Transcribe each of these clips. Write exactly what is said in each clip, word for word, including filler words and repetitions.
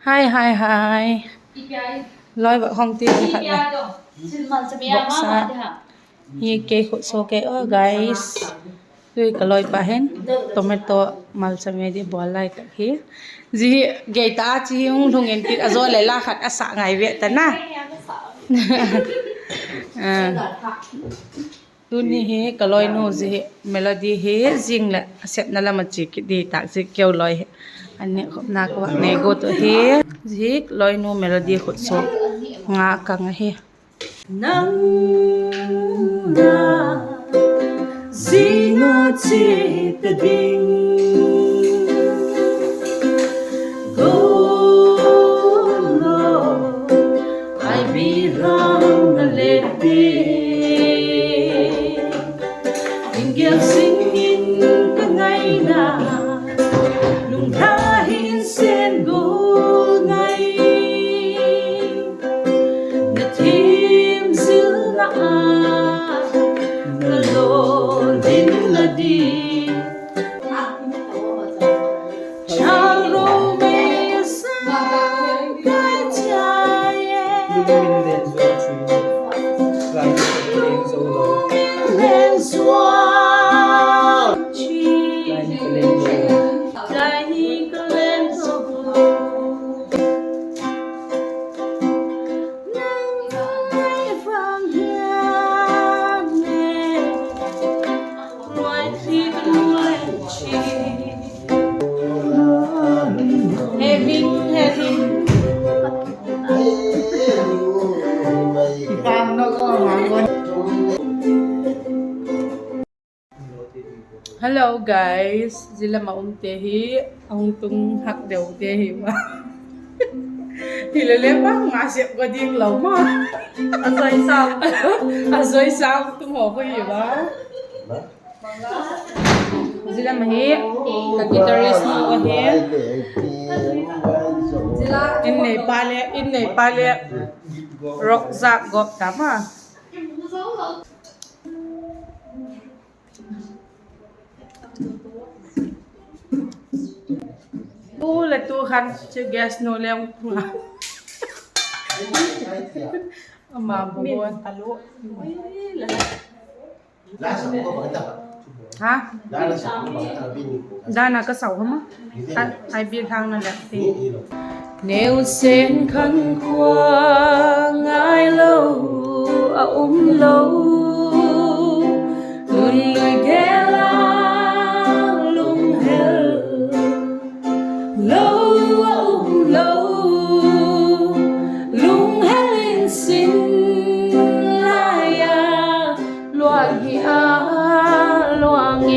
Hai, hai, hai. Loi va hong ti khat la. Voksa. Hi kei khut so kei o, guys. Tui ka loipa hin tomato malchame di bawl lai tak hi. Zia hi gei ta a chi hi hung lhung in ti a zaw le la khat a sa ngai ve ta na. Tuni hi ka loinu zia hi Melody hi zing leh a sepna lam a chia kit di tak zia keu loi hi. An ni khopna ka vak nei guat uh hi. Zia hi loinu Melody khut so nga kang ahi. Nang la zing a chia ta ding. Go lo, ai bi rang na le pe. Ingial sing in ka ngaina, lungthim hin sen gual ngai. Na thim zil na a, na lo din la di. Hello guys, zia lam a umte hi a hung tung hak deute hi ma. Hilele bang ma sep ka ding lo ma. A zoi sau tung ho ka hi ma. Zia lam hi ka guitarist nu ahi. In neipa le, in neipa le rock zak gawp ta ma. Tu le tu khan chu guest nu le hung tung a. Ama bu. Ha? Dan a ka sau hama. Ai bi thang na lek ti. Neusen khan khua ngai lo a um lo. Tun lui gel a lunghel lo a um lo. Lunghel in sin lai a luang hi a luang e.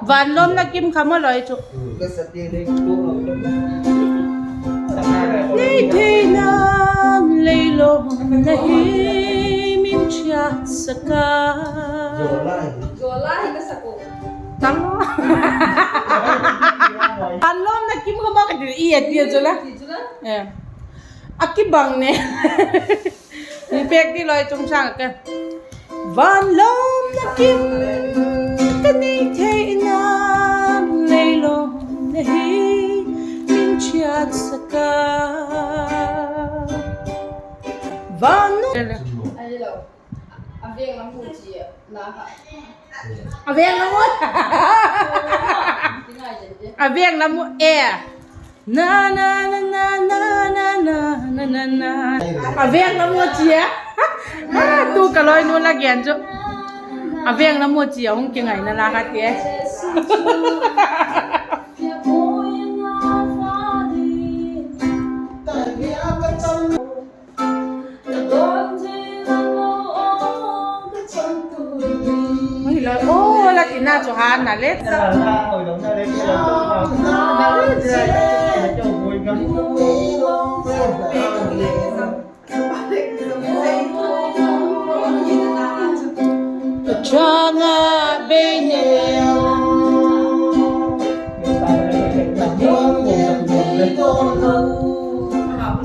Van lawm na kim kha maw loi chu. Nei theina leilawm na hi min chiat sak a. Van lawm na kim kha maw ka ti i a ti a chu la. A kibang ne. Hung pêk ti loi chungchâng ka. Van lawm na kim ka nei theina leilawm na hi min chiat sak a. Van lawm. A veng lam u. A veng lam u e. Na, na, na. A veng lam u chia. Tu ka loinu la gen chu. A veng lam u chia hung kingaina la ka ti e. Ui, la, o, la tina chu ha. Na le. Ka chang ah bei ne.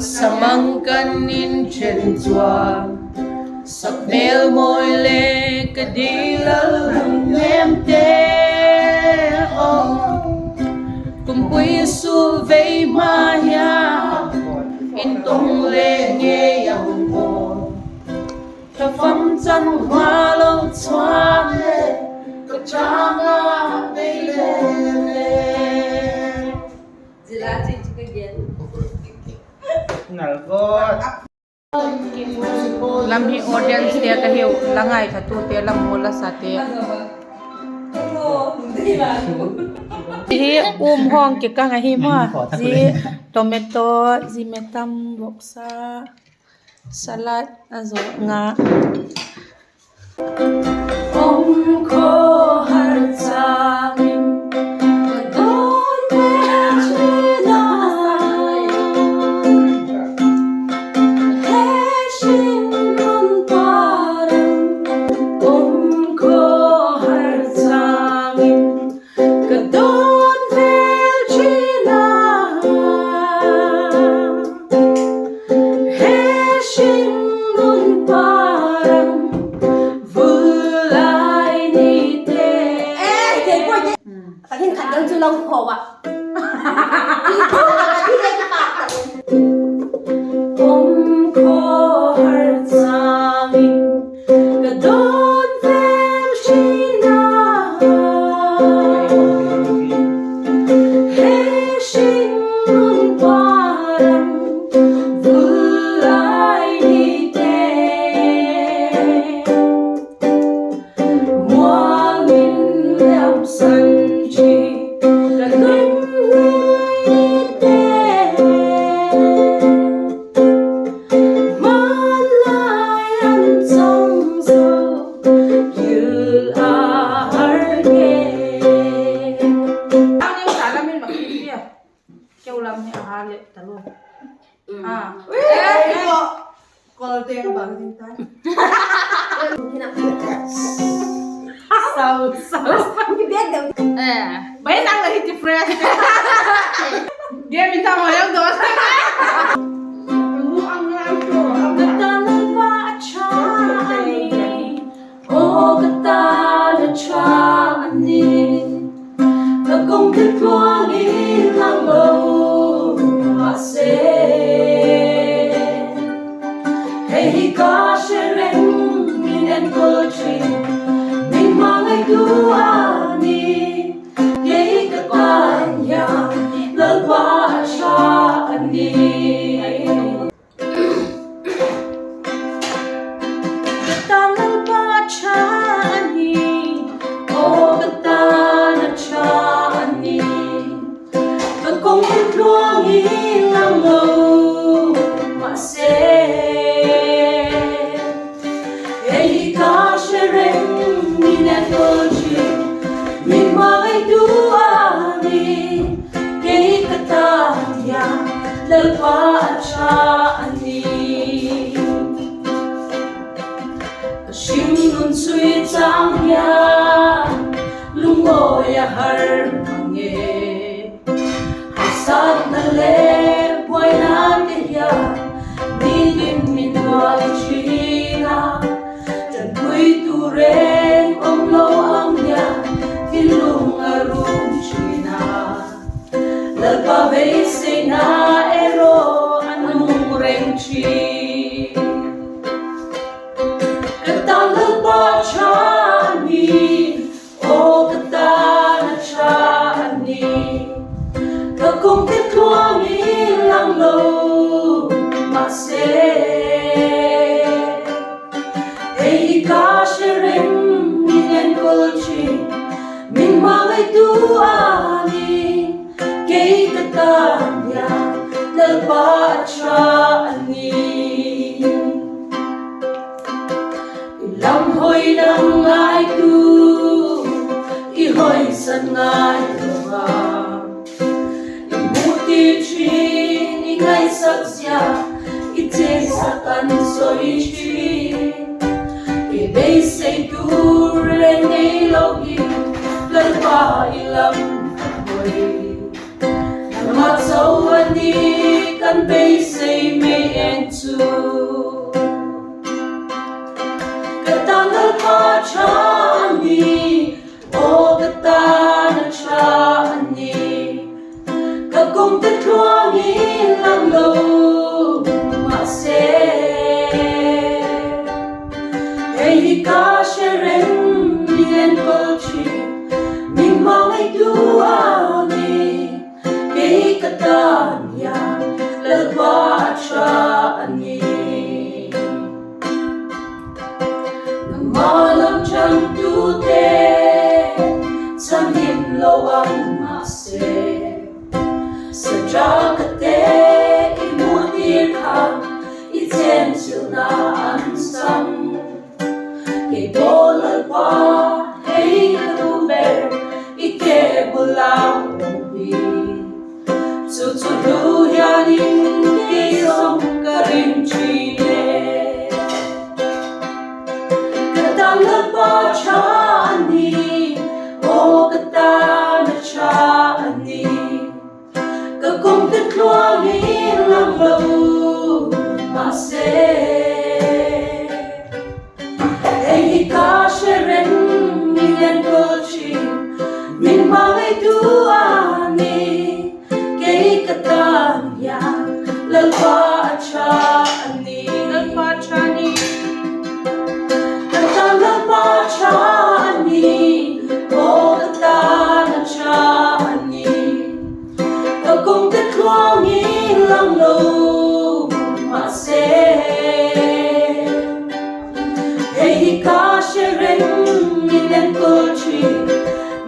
Samang kan in chen chuan, sak mêl mawi le ka di lal nêmte aw. Kumpui sul vei ma hia, in tong le ngei ang aw. Ka fam chang ma lo chuan le, ka chang ah bei le le. Zila chi chu ka gen. Nal go. Lam hi audience te ka hiu, la ngaithatute, la mu la sate. Hi um hawng kikang ahi ma. Zi tomato, zi metam, voksa, salad a zawh nga. Om khawhar changin ka dawn ve chin a, he hringnun par ang. Om khawhar changin ka dawn ve chin a, he hringnun par ang, vul lai nite. Ka hin khat dang chu lo khaw a. Om khawhar changin ka dawn ve chin a, he hringnun par ang, vul lai nite. Mual min lem san chi ka ding nite. Hmanlai an chang zo, kil a har nge. Ang eng sa lam in mak hi tia. Keu lam hi a ha le ta lo. Mm. Ah. Ui, eh, eh. Kol te ka bang ding ta. Sau, sau. Mi bek deu. Eh. Bai nang la hi ti fresh. Game in ta ma leu do. Ka tan va cha ni. Aw ka tan a cha ni, ka kong thil tluang in lang lo, mahse, hei hi ka hre reng in enkol chin, min hmangaitu a ni, kei ka tan hian Lalpa a cha a ni. Ka tan Lalpa cha a ni, aw ka tan a cha a ni. Ka kong thil tluang in lang lo, mahse, hei hi ka hre reng in enkol chin, min hmangaitu a ni, kei ka tan hian Lalpa a cha a ni. Ka hringnun sui chang hian lungawi a har mang e. Haksatna le buainate hian nitin min buai chin a, ṭanpuitu reng awm lo ang hian thinlung a rum chin a. Lalpa beiseina erawh a nung reng chin. Ka tan Lalpa cha a ni, aw ka tan a cha a ni. Ka kong thil tluang in lang lo, mahse, hei hi ka hre reng in enkol chin, min hmangaitu a ni, kei ka tan hian Lalpa a cha a ni. zia i chiasak an soi chi. Kei beiseitu le neilo hi, Lalpa i lam ka hoi. Nangma chau a ni kan beisei mei en chu. Ka tan Lalpa cha a ni, aw ka tan a cha a ni. Ka kum ka tluang in lang lo, ma se. Hei hi ka seren, min enkol chi, min mangaitu a ni. Kei ka tan hian Lalpa a cha a ni. Nangma lam changtute chang him lo an ma se, sadrachte i mutir kha i chenchilna an chang. Kei bawl Lalpa, hei ka tu ber i ke bul a um hi. Chu chu tu hian in kei zawng ka ring chin e. Ka tan Lalpa cha a ni, aw ka tan a cha a ni. Ka kum ka tluang in lang lo, ma se. Hei hi ka seren, min enkol chi, min mangaitu a ni. Kei ka tan hian Lalpa a cha a ni. Lalpa cha ni. Ka tan Lalpa cha a ni, aw ka tan a cha a ni. Ka kum ka tluang in lang lo, ma se. Hei hi ka seren, min enkol chi,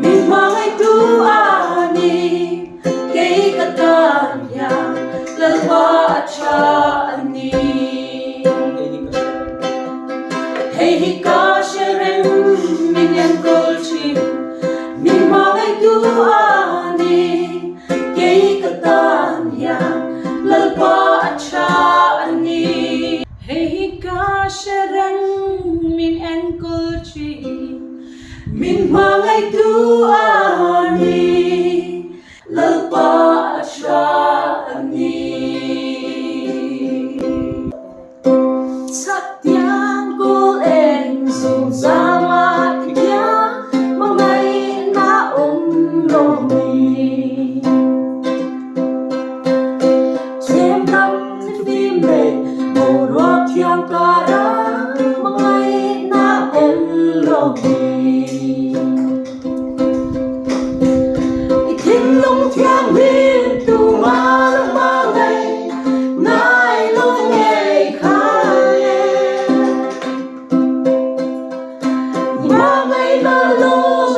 min mangaitu a ni. Kei ka tan hian Lalpa a cha a ni. Hei hi ka seren, min enkol chi, min mangaitu a ni. Kei ka tan hian Lalpa a cha a ni. Hei hi ka seren, min enkol chi, min mangaitu a ni. Lalpa a cha a ni. Chak tiang kul eng zung zama ti kia, mangaina um lo ni. Thiam lam ni fim le, boruak thiang kara, mangaina um lo ni. I thinlung thiang hin tu ma la ma ngai, ngai lo ngei kha le. Mangaina lo,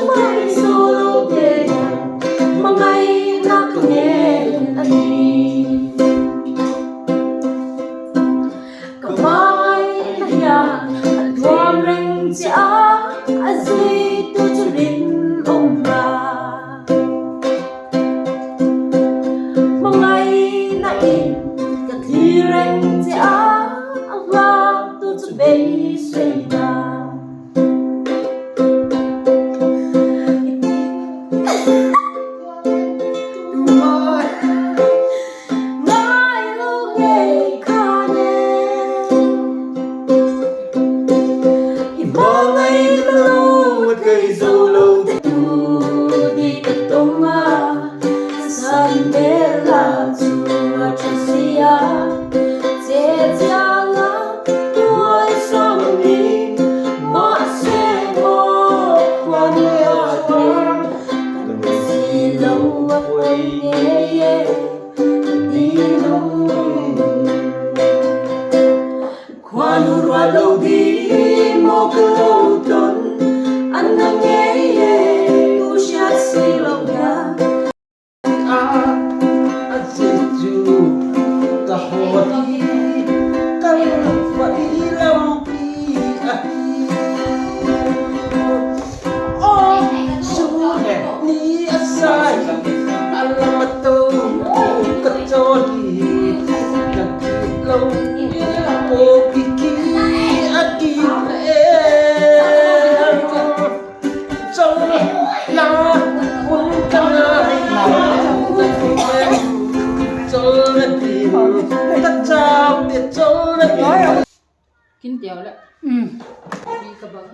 ngai zo lo te, mangaina ka ngen a ni. Ka mangaina hian a tuam reng chia, a zui tu chu lim um la. Mangaina in ka thlir reng chia, a vak tu chu beisei la. Ngai lo ngei kha le. I mangaina lo, ngai zo lo tu di ka tong a. San bel a chu a chu sia, che chiang a tuai sam ni, ma se maw, khuanu a tuam, kan si lo a poi ngei e, ti lo. Khuanu ruat lo di maw ka lo ton, an na ngei e, tu sia si lo ya. A, a zia chu ka haw hi, ka lungthim lampi ahi. Aw, zu le ni a sai, a lam a to, ka chawl hi, ka Kin teu leh. Pi ka bang.